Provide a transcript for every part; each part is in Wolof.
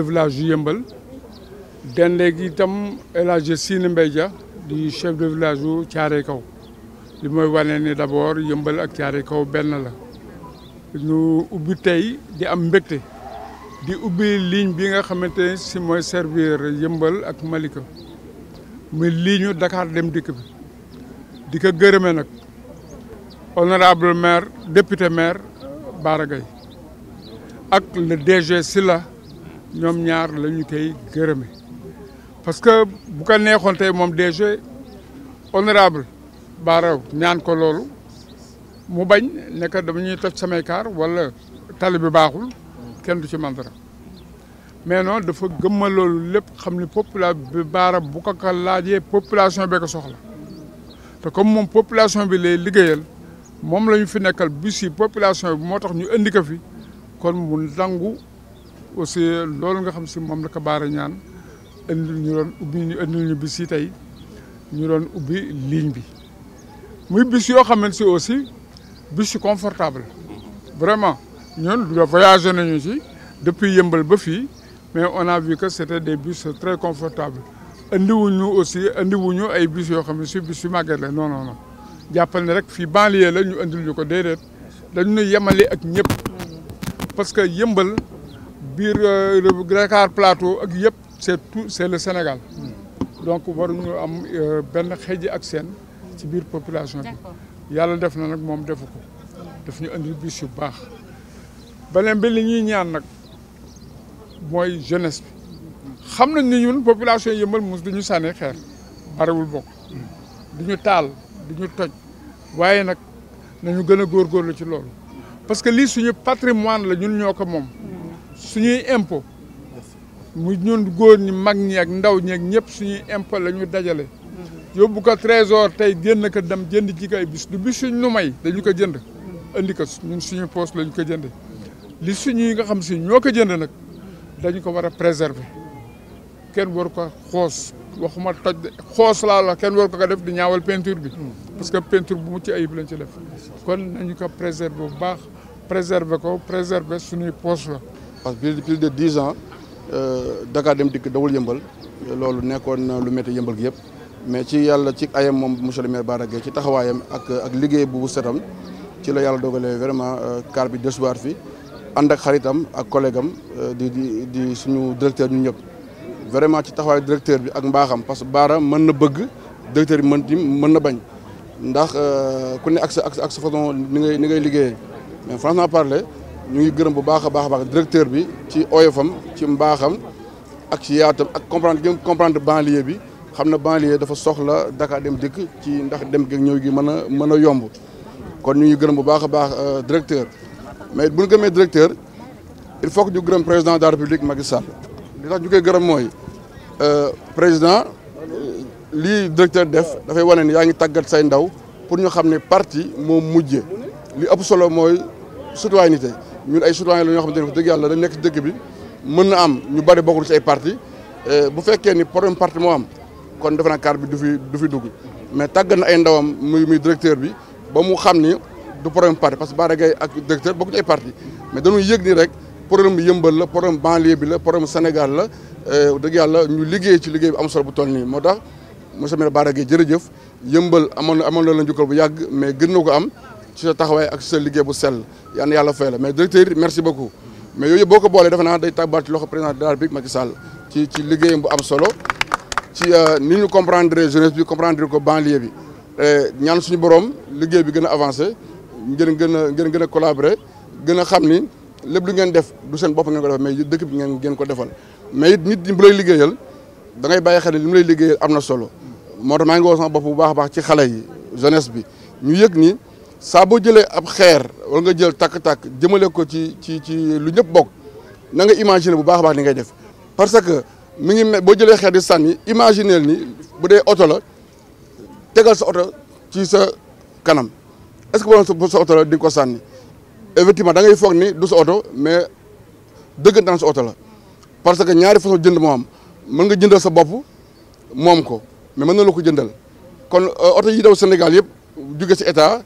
village yu Yeumbeul dendeeg itam El Hadji Sine Mbaye Dia di chef de village yu Thiaroye Kaw li mooy wane ni d'abord Yeumbeul ak Thiaroye Kaw benn la ñu ubbi tey di am mbégte di ubbi ligne bi nga xamante ne si mooy servir Yeumbeul ak Malika muy ligne yu Dakar Dem Dikk bi di ko gërëme nag honorable maire député maire Bara Gaye ak le DG Sylla ñoom ñaar la ñu koy gërëme parce que bu ko neexoon tey moom DG honorable Bara ñaan ko loolu mu bañ ne que dama ñuy toj samay kaar wala tali bi baaxul kenn du ci man dara mais non dafa gëmma loolu lépp xam ni population bi Bara bu ko laajee population bi ko soxla te comme moom population bi lay liggéeyal moom la ñu fi nekkal bis yi population bi moo tax ñu indi ko fi kon mu nangu aussi loolu nga xam si moom la ko Bara ñaan indil ñu doon ubbi ñu indil ñu bis yi tey ñu doon ubbi ligne bi muy bis yoo xamante si aussi bis yu confortable vraiment ñun voyagé nañu ci depuis Yeumbeul ba fii mais on a vu que c'était des bus très confortables andiwuñu aussi andiwuñu ay bus yoo xam ne si bus yu màgget la non non non jàppal ne rek fii banlieue la ñu andil ñu ko déedéet dañu ñu yemale ak ñëpp parce que Yeumbeul biir Dakar Plateau ak yëpp c'est le Sénégal donc waruñu am benn xeej ak seen ci biir population bi yàlla def na nag moom defu ko daf ñu andi bis yu baax beneen bi li ñuy ñaan nag mooy jeunesse bi xam nañ ni ñun population Yeumbeul mos duñu sànni xeer bariwul bokk duñu taal duñu toj waaye nag nañu gën a góorgóorlu ci loolu parce que lii suñu patrimoine la ñun ñoo ko moom suñuy impôt mu ñun góor ñi mag ñi ak ndaw ñi ak ñëpp suñuy impôt la ñu dajale yóbbu ko trésor tey génn ko dem jënd ci kay bis du bis suñ nu may dañu ko jënd indi ko ñun suñu poste la ñu ko jënd li suñuy nga xam si ñoo ko jënd nag dañu ko war a préserver kenn waru ko xoos waxuma toj xoos laa la kenn waru ko def di ñaawal peinture bi parce que peinture bu mucc ayib lañ ci def kon nañu ko préserver bu baax préserver suñuy poche la. parce que plus de 10 ans Dakar Dem Dikk dawul Yeumbeul loolu nekkoon lu métti Yeumbeul gi yëpp mais ci yàlla ci ayam moom monsieur le maire Bara Gaye ci taxawaayam ak liggéey bu setam ci la yàlla dogalee vraiment car bi desuwaat fi ànd ak xaritam ak collègue am di suñu directeur ñu ñëpp vraiment ci taxawaay directeur bi ak mbaaxam parce que Bara mën na bëgg directeur bi mën na bañ ndax ku ne ak sa façon ni ngay liggéeyee mais franchement parler ñu ngi gërëm bu baax a baax directeur bi ci oyofam ci mbaaxam ak ci yaatam ak comprendre banlieue bi xam na banlieue dafa soxla Dakar Dem Dikk ci ndax dem gi ñëw gi mën a yomb kon ñu ngi gërëm bu baax a baax directeur mais bu ñu gëmee directeur il faut que ñu gërëm président de la République Macky Sall li tax ñu koy gërëm mooy président lii directeur def dafay wane ni yaa ngi tàggat say ndaw pour ñu xam ne parti moom mujje li ëpp solo mooy citoyenneté ñun ay citoyen la ñoo xamante ne dëgg yàlla dañ nekk ci dëkk bi mën na am ñu bari bokkul ci ay parti bu fekkee ni problème parti moo am kon defe naa carte bi du fi dugg mais tàggat na ay ndawam muy directeur bi ba mu xam ni du problème parti parce que Bara Gaye ak directeur bokku ci ay parti mais dañuy yëg ni rek problème Yeumbeul la problème banlieue bi la problème Sénégal la dëgg yàlla ñu liggéey ci liggéey bi am solo bu toll nii moo tax monsieur maire Bara Gaye jërëjëf Yeumbeul amoon la njukkal bu yàgg mais gën na ko am ci sa taxawaay ak sa liggéey bu sell yal na yàlla fay la mais directeur merci beaucoup mais yooyu boo ko boolee defe naa day tàbbaat ci loxo président de la République Macky Sall ci liggéeyam bu am solo ci ni ñu comprendre jeunesse bi comprendre ko banlieue bi ñaan suñu borom liggéey bi gën a avancé ngeen gën a collaborer gën a xam ni lépp lu ngeen def du seen bopp ngeen ko def mais dëkk bi ngeen ko defal mais it nit ñi bu lay liggéeyal da ngay bàyyi xel ne li mu lay liggéeyal am na solo moo tax maa ngi woo sama bopp bu baax a baax ci xale yi jeunesse bi ñu yëg ni saa boo jëlee ab xeer wala nga jël takk-takk jëmale ko ci lu ñëpp bokk na nga imaginer bu baax a baax li ngay def parce que mi ngi boo jëlee xeer di sànni imaginer ni bu dee oto la tegal sa oto ci sa kanam est-ce que boo sa oto la di nga ko sànni effectivement da ngay foog ni du sa oto mais dëggantaan sa oto la parce que ñaari façon jënd moo am mën nga jëndal sa bopp moom ko mais mën na la ko jëndal kon oto yi daw Sénégal yëpp jóge ci état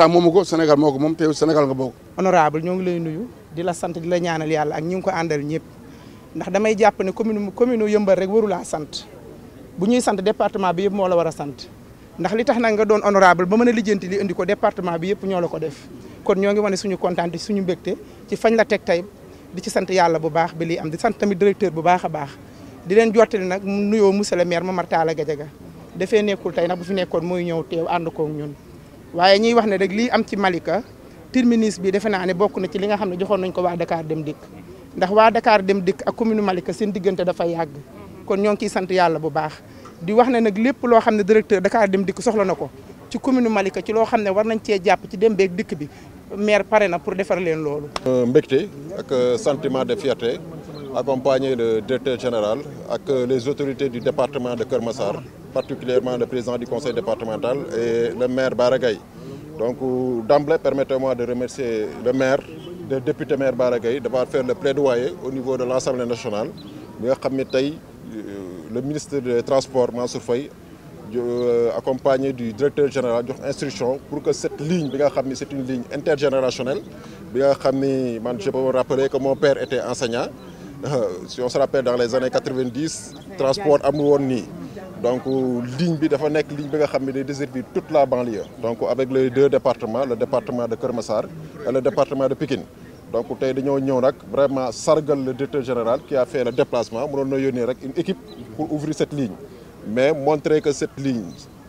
moomu ko Sénégal moo ko moom te Sénégal nga bokk. honorable ñoo ngi lay nuyu di la sant di la ñaanal yàlla ak ñu ngi ko àndal ñëpp ndax damay jàpp ne commune Yeumbeul rek warulaa sant bu ñuy sant département bi yëpp moo la war a sant ndax li tax nag nga doon honorable ba mën a lijjanti li indi ko département bi yëpp ñoo la ko def kon ñoo ngi wane suñu kontaan suñu mbégte ci fañ la teg tey di ci sant yàlla bu baax bi lii am di sant tamit directeur bu baax a baax di leen jottali nag nuyoo monsieur le maire Momar Talla Gadiaga dafee nekkul tey nag bu fi nekkoon mooy ñëw teew ànd koog ñun waaye ñuy wax ne rek lii am ci Malika terminus bi defe naa ne bokk na ci li nga xam ne joxoon nañ ko waa Dakar Dem Dikk ndax waa Dakar Dem Dikk ak commune Malika seen diggante dafa yàgg kon ñoo ngi ciy sant yàlla bu baax di wax ne nag lépp loo xam ne directeur Dakar Dem Dikk soxla na ko ci commune Malika ci loo xam ne war nañ cee jàpp ci dem beeg dikk bi maire pare na pour defar leen loolu. mbégte ak sentiment de fierté accompagné le directeur général ak les autorités du département de Keur Massar, particulièrement le président du conseil départemental et le maire Bara Gaye. Donc d'emblée, permettez-moi de remercier le maire, le député maire Bara Gaye d'avoir fait le plaidoyer au niveau de l'Assemblée nationale. Bi nga xam ne tey le ministre des Transports Mansour Faye accompagné du directeur général jox instruction pour que cette ligne bi nga xam ni c'est une ligne intergénérationnelle bi nga xam ni man je peux me rappeler que mon père était enseignant si on se rappelle dans les années 90 transport amul woon nii donc ligne bi dafa nekk ligne bi nga xam ne day desservir toute la banlieue donc avec les deux départements le département de Keur Massar et le département de Pikine donc tey dañoo ñëw nag vraiment sargal le directeur général qui a fait le déplacement mënoon na yónnee rek une équipe pour ouvrir cette ligne mais montrer que cette ligne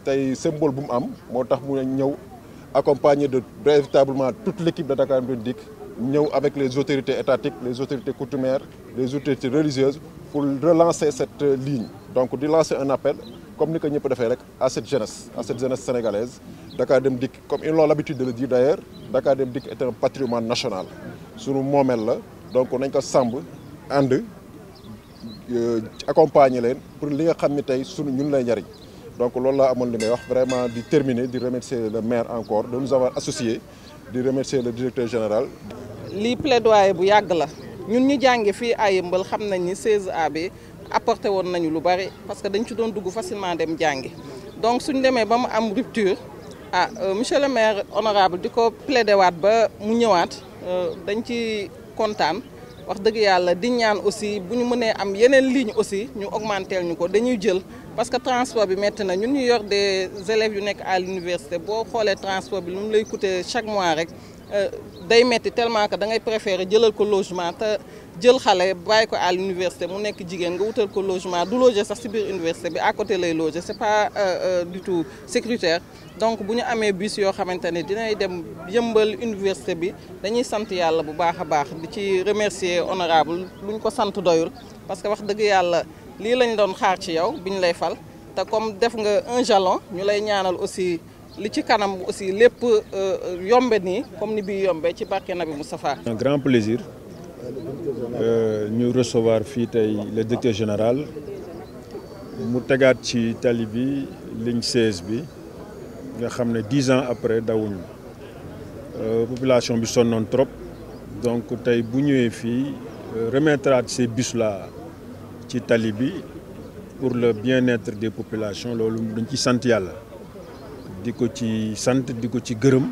tey symbole bu mu am moo tax mu ñëw accompagné de véritablement toute l'équipe de Dakar Dem Dikk ñëw avec les autorités étatiques les autorités coutumières les autorités religieuses pour relancer cette ligne donc di lancer un appel comme ni ko ñëpp defee rek à cette jeunesse sénégalaise Dakar Dem Dikk comme ils ont l'habitude de le dire d'ailleurs Dakar Dem Dikk est un patrimoine national sunu moomeel la donc nañ ko sàmb ànd accompagner leen pour li nga xam ne tey sunu ñun lay njariñ donc loolu laa amoon li may wax vraiment di terminer di remercier le maire encore de nous avoir associés di remercier le directeur général. lii plaidoyer bu yàgg la ñun ñu jànge fii à Yeumbeul xam nañ ni 16A bi apporté woon nañu lu bari parce que dañ ci doon dugg facilement dem jàngi donc suñ demee ba mu am rupture monsieur le maire honorable di ko plaider waat ba mu ñëwaat dañ ci kontaan. wax dëgg yàlla di ñaan aussi bu ñu mënee am yeneen ligne aussi ñu augmenter ñu ko dañuy jël parce que transport bi métti na ñun ñu yor des élèves yu nekk à l'université boo xoolee transport bi lu mu lay coûter chaque mois rek day métti tellement que da ngay préférer jëlal ko logement te jël xale bàyyi ko à l'université mu nekk jigéen nga wutal ko logement du loger sax ci biir université bi à côté lay loger c'est pas du tout sécuritaire donc bu ñu amee bus yoo xamante ne dinay dem Yeumbeul université bi dañuy sant yàlla bu baax a baax di ci remercier honorable lu ñu ko sant doyul parce que wax dëgg yàlla lii lañ doon xaar ci yow bi ñu lay fal te comme def nga un jalon ñu lay ñaanal aussi li ci kanam aussi lépp yombe nii comme ni bi yombe ci barke Nabi Moustapha. Un grand plaisir ñu recevoir fii tey le directeur général mu tegaat ci tali bi ligne 16 bi nga xam ne 10 ans après dawuñu population bi sonnoon trop donc tey bu ñëwee fii remettre ces bus là ci tali bi pour le bien-être des populations loolu dañ ci sant yàlla di ko ci sant di ko ci gërëm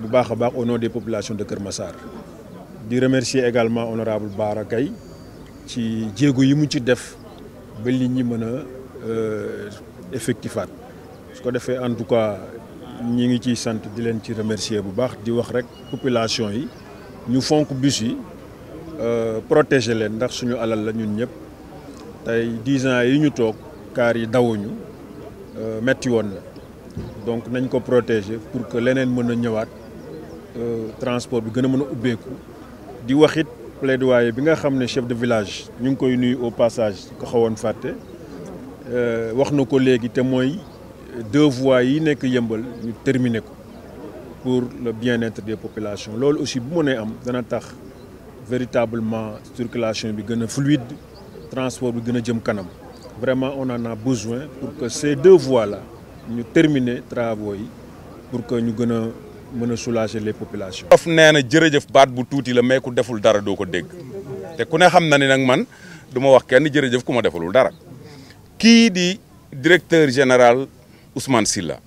bu baax a baax au nom des populations de Keur Massar di remercier également honorable Bara Gaye ci jéego yi mu ci def ba li ñi mën a effectifaat su ko defee en tout cas ñi ngi ciy sant di leen ci remercier bu baax di wax rek population yi ñu fonk bus yi protéger leen ndax suñu alal la ñun ñëpp tey 10 ans yi ñu toog kaar yi dawuñu metti woon na donc nañ ko protéger pour que leneen mën a ñëwaat transport bi gën a mën a ubbeeku di wax it plaidoyer bi nga xam ne chef de village ñu ngi koy nuyu au passage ko xawoon fàtte wax na ko léegi te mooy 2 voies yi nekk Yeumbeul ñu terminer ko pour le bien-être des populations loolu aussi bu mënee am dana tax véritablement circulation bi gën a fluide transport bi gën a jëm kanam vraiment on en a besoin pour que ces 2 voies là ñu terminer travaux yi pour que ñu gën a mën a soulager les populations. of nee na jërëjëf baat bu tuuti la mais ku deful dara doo ko dégg te ku ne xam na ne nag man du ma wax kenn jërëjëf ku ma defalul dara kii di directeur général Ousmane Sylla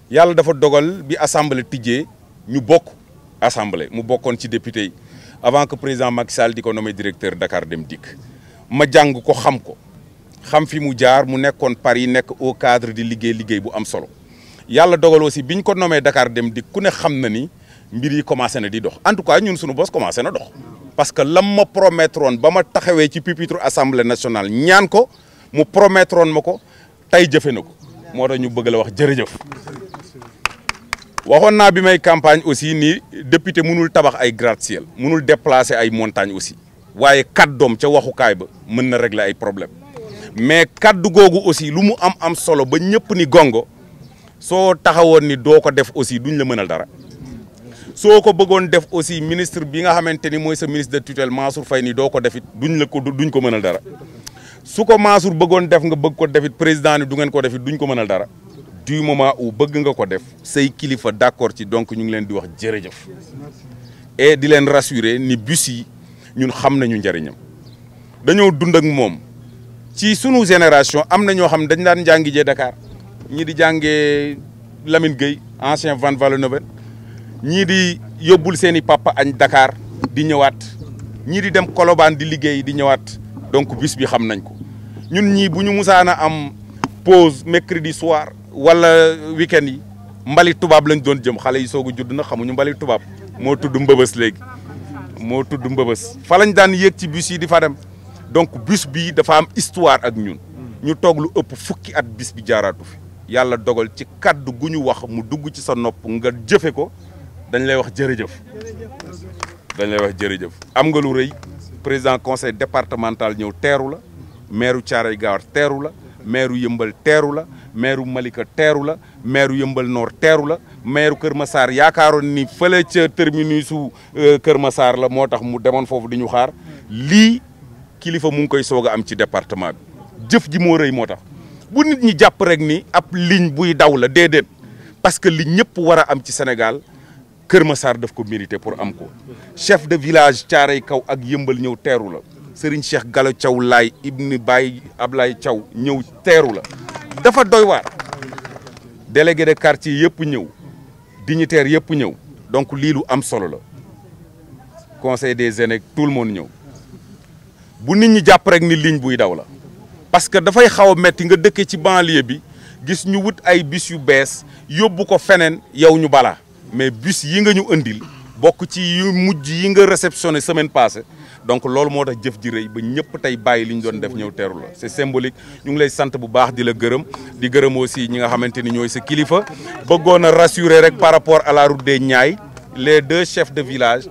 yàlla dafa dogal bi assemblée tijjee ñu bokk assemblée mu bokkoon ci député yi avant que président Macky Sall di ko nommé directeur Dakar Dem Dikk ma jàng ko xam fi mu jaar mu nekkoon Paris nekk au cadre di liggéey bu am solo yàlla dogal aussi biñ ko nommé Dakar Dem Dikk ku ne xam na ni mbir yi commencé na di dox en tout cas ñun suñu bos commencé na dox parce que lam ma promettroon ba ma taxawee ci pupitre assemblée nationale ñaan ko mu promettroon ma ko tey jëfe na ko moo tax ñu bëgg la wax jërëjëf. waxoon naa bi may campagne aussi ni député mënul tabax ay gratte-ciel mënul déplacer ay montagnes aussi waaye kàddoom ca waxukaay ba mën na régler ay problème mais kaddu googu aussi lu mu am solo ba ñëpp ni gongo soo taxawoon ni doo ko def aussi duñ la mënal dara soo ko bëggoon def aussi ministre bi nga xamante ni mooy sa ministre de tutelle Mansour Faye ni doo ko defit duñ ko mënal dara su ko Mansour bëggoon def nga bëgg ko defit président ni du ngeen ko defit duñ ko mënal dara du moment où bëgg nga ko def say kilifa d'accord ci donc ñu ngi leen di wax jërëjëf et di leen rassurer ni bus yi ñun xam nañu njëriñam dañoo dund ak moom ci sunu génération am na ñoo xam dañ daan jàngi jee Dakar ñii di jàngee Lamine Gueye ancien Van Vollenhoven ñii di yóbbul seen i papa añ Dakar di ñëwaat ñii di dem Colobane di liggéey di ñëwaat donc bus bi xam nañ ko ñun ñii bu ñu musaana am pause mercredi soir wala week-end yi mbalit tubaab lañ doon jëm xale yi soog a judd na xamuñu mbalit tubaab moo tudd mbëbës léegi moo tudd mbëbës fa lañ daan yéeg ci bus yi di fa dem donc bus bi dafa am histoire ak ñun ñu toog lu ëpp fukki at bis bi jaaraatu fi yàlla dogal ci kaddu gu ñu wax mu dugg ci sa nopp nga jëfe ko dañ lay wax jërëjëf am nga lu rëy président conseil départemental ñëw teeru la maire Thiaroye Gare teeru la maire Yëmbal teeru la maire Malika teeru la maire Yëmbal Nord teeru la maire Kër Massar yaakaaroon ni fële ca terminus su Kër Massar la moo tax mu demoon foofu di ñu xaar lii kilifa mu ngi koy soog a am ci département bi jëf ji moo rëy moo tax bu nit ñi jàpp rek ni ab ligne buy daw la déedéet parce que li ñëpp war a am ci Sénégal Kër Massar daf ko mérité pour am ko chef de village Thiaroye Kaw ak Yëmbal ñëw teeru la Serigne Cheikh Gallo Thiaw Laay Ibni Baye Ablaye Thiaw ñëw teeru la dafa doy waar délégué de quartier yëpp ñëw dignitaire yëpp ñëw donc lii lu am solo la conseil des aînés tout le monde ñëw bu nit ñi jàpp rek ni ligne buy daw la parce que dafay xaw a metti nga dëkke ci banlieue bi gis ñu wut ay bus yu bees yóbbu ko feneen yow ñu balaa mais bus yi nga ñu indil bokk ci yu mujj yi nga réceptionné semaine passée donc loolu moo tax jëf ji rëy ba ñëpp tey bàyyi li ñu doon def ñëw teeru la c'est symbolique ñu ngi lay sant bu baax di la gërëm di gërëm aussi ñi nga xamante ni ñooy sa kilifa bëggoon a rassurer rek par rapport à la route des Niayes les deux chefs de village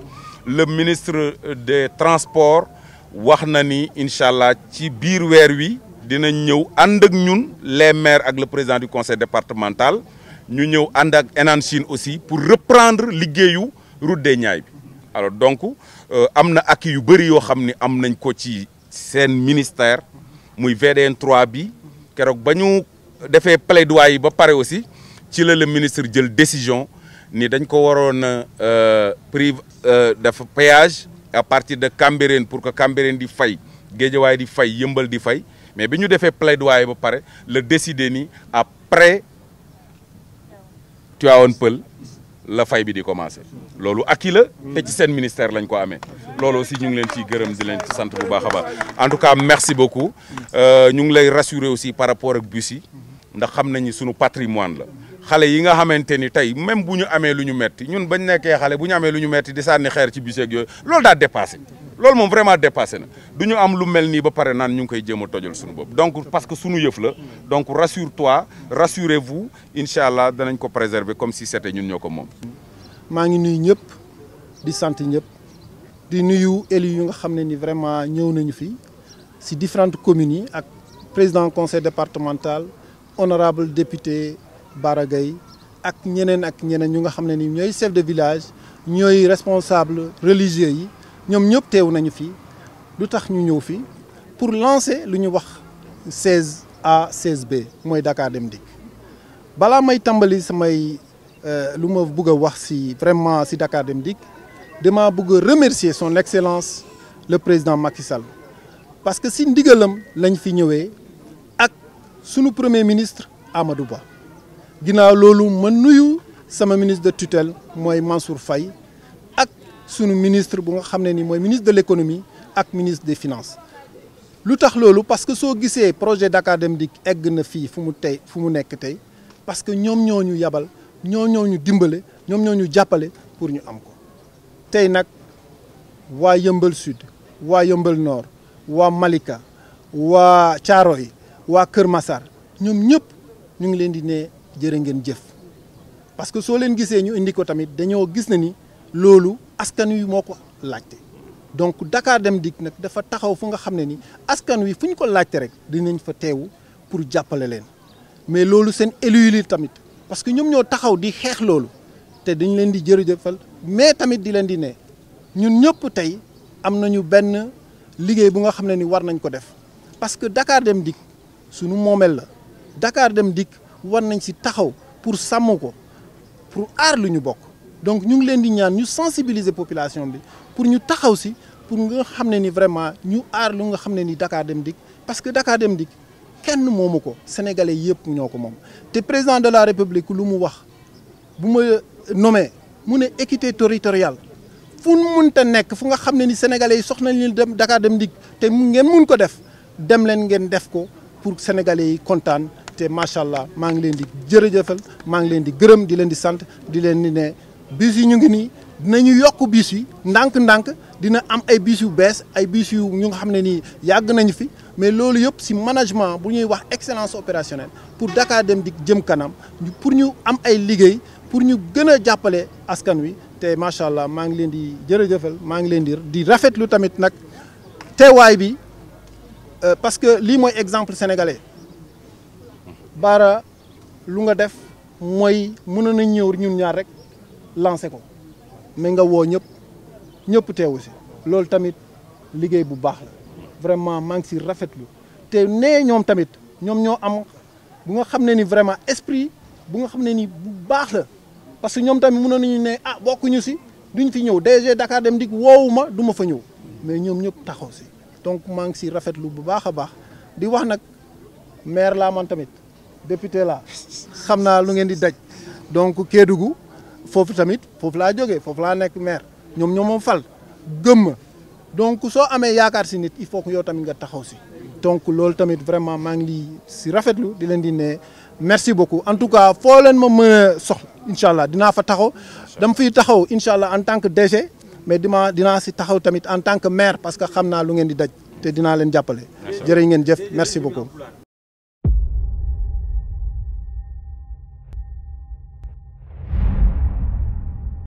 le ministre des transports wax na ni incha allah ci biir weer wi dinañ ñëw ànd ak ñun les maires ak le président du conseil départemental ñu ñëw ànd ak Enan Chine aussi pour reprendre liggéeyu route des Niayes bi alors donc am na acquis yu bëri yoo xam ni am nañ ko ci seen ministère muy VDN 3 bi keroog ba ñu defee plaidoyer yi ba pare aussi ci la le ministre jël décision ni dañ ko waroon a def péage à partir de Cambérène pour que Cambérène di fay Guédiawaye di fay Yëmbal di fay mais bi ñu defee plaidoyer ba pare le décider ni après Tivaouane Peulh la fay bi di commencer loolu acquis la te ci seen ministère lañ ko amee loolu aussi ñu ngi leen ciy gërëm di leen ci sant bu baax a baax en tout cas merci beaucoup ñu ngi lay rassurer aussi par rapport ak bus yi ndax xam nañu sunu patrimoine la xale yi nga xamante ni tey même bu ñu amee lu ñu metti ñun bañ nekkee xale bu ñu amee lu ñu metti di sànni xeer ci bus yeeg yooyu loolu daa dépassé loolu moom vraiment dépassé na du ñu am lu mel nii ba pare naan ñu ngi koy jéem a tojal suñu bopp donc parce que suñu yëf la donc rassure-toi rassurez-vous incha allah danañ ko préserver comme si c'était ñun ñoo ko moom. maa ngi nuyu ñëpp di sant ñëpp di nuyu élus yu nga xam ne ni vraiment ñëw nañu fi si différentes communes yi ak président conseil départemental honorable député Bara Gaye ak ñeneen ñu nga xam ne ni ñooy chef de village ñooy responsable religieux yi ñoom ñëpp teew nañu fi lu tax ñu ñëw fi pour lancer lu ñu wax 16A 16B mooy Dakar Dem Dikk balaa may tàmbali samay lu ma bëgg a wax si vraiment si Dakar Dem Dikk dama bëgg a remercier son excellence le président Macky Sall parce que si ndigalam lañ fi ñëwee ak sunu premier ministre Amadou Ba ginnaaw loolu ma nuyu sama ministre de tutelle mooy Mansour Faye ak sunu ministre bu nga xam ne ni mooy ministre de l'économie ak ministre des finances. lu tax loolu parce que soo gisee projet Dakar Dem Dikk egg na fii fu mu nekk tey parce que ñoom ñoo ñu yabal ñoo ñu dimbale ñoom ñoo ñu jàppale pour ñu am ko tey nag waa Yeumbeul Sud waa Yeumbeul Nord waa Malika waa Thiaroye waa Kër Massar ñoom ñëpp ñu ngi leen di ne jërë ngeen jëf parce que soo leen gisee ñu indi ko tamit dañoo gis na ni loolu askan wi moo ko laajte donc Dakar Dem Dikk nag dafa taxaw fu nga xam ne ni askan wi fu ñu ko laajte rek dinañ fa teewu pour jàppale leen mais loolu seen élu yi tamit parce que ñoom ñoo taxaw di xeex loolu te dañ leen di jërëjëfal mais tamit di leen di ne ñun ñëpp tey am nañu benn liggéey bu nga xam ne ni war nañ ko def parce que Dakar Dem Dikk suñu moomeel la Dakar Dem Dikk war nañ si taxaw pour sàmm ko pour aar lu ñu bokk donc ñu ngi leen di ñaan ñu sensibiliser population bi pour ñu taxaw si pour nga xam ne ni vraiment ñu aar lu nga xam ne ni Dakar Dem Dikk parce que Dakar Dem Dikk kenn moomu ko sénégalais yëpp ñoo ko moom te président de la république lu mu wax bu ma nommé mu ne équité territoriale fu mu mënta nekk fu nga xam ne ni sénégalais yi soxna ñu dem Dakar Dem Dikk te ngeen mun ko def dem leen ngeen def ko pour sénégalais yi kontaan te macha allah maa ngi leen di jërëjëfal maa ngi leen di gërëm di leen di sant di leen di ne bis yi ñu ngi nii dinañu yokk bis yi ndànk-ndànk dina am ay bis yu bees ay bis yu ñu nga xam ne nii yàgg nañu fi mais loolu yëpp si management bu ñuy wax excellence opérationnelle pour Dakar Dem Dikk jëm kanam pour ñu am ay liggéey pour ñu gën a jàppale askan wi te macha allah maa ngi leen di jërëjëfal maa ngi leen di rafetlu tamit nag teewaay bi parce que lii mooy exemple sénégalais Bara lu nga def mooy mënoon nañ ñëw ñun ñaar rek lancé ko mais nga woo ñëpp teewu si loolu tamit liggéey bu baax la vraiment maa ngi si rafetlu te nee ñoom tamit ñoom ñoo am bu nga xam ne ni vraiment esprit bu nga xam ne ni bu baax la parce que ñoom tamit mënoon nañu ne ah bokkuñu si duñ fi ñëw DG Dakar Dem Dikk woowu ma du ma fa ñëw mais ñoom ñëpp taxaw si donc maa ngi si rafetlu bu baax a baax di wax nag maire laa man tamit député laa xam naa lu ngeen di daj donc Kédougou foofu tamit foofu laa jógee foofu laa nekk maire ñoom ñoo ma fal gëm donc soo amee yaakaar si nit il faut que yow tamit nga taxaw si donc loolu tamit vraiment maa ngi lii si rafetlu di leen di ne merci beaucoup en tout cas foo leen ma mën a soxla incha allah dinaa fa taxaw dama fiy taxaw incha allah en tant que DG mais dinaa si taxaw tamit en tant que maire parce que xam naa lu ngeen di daj te dinaa leen jàppale jërë ngeen jëf merci beaucoup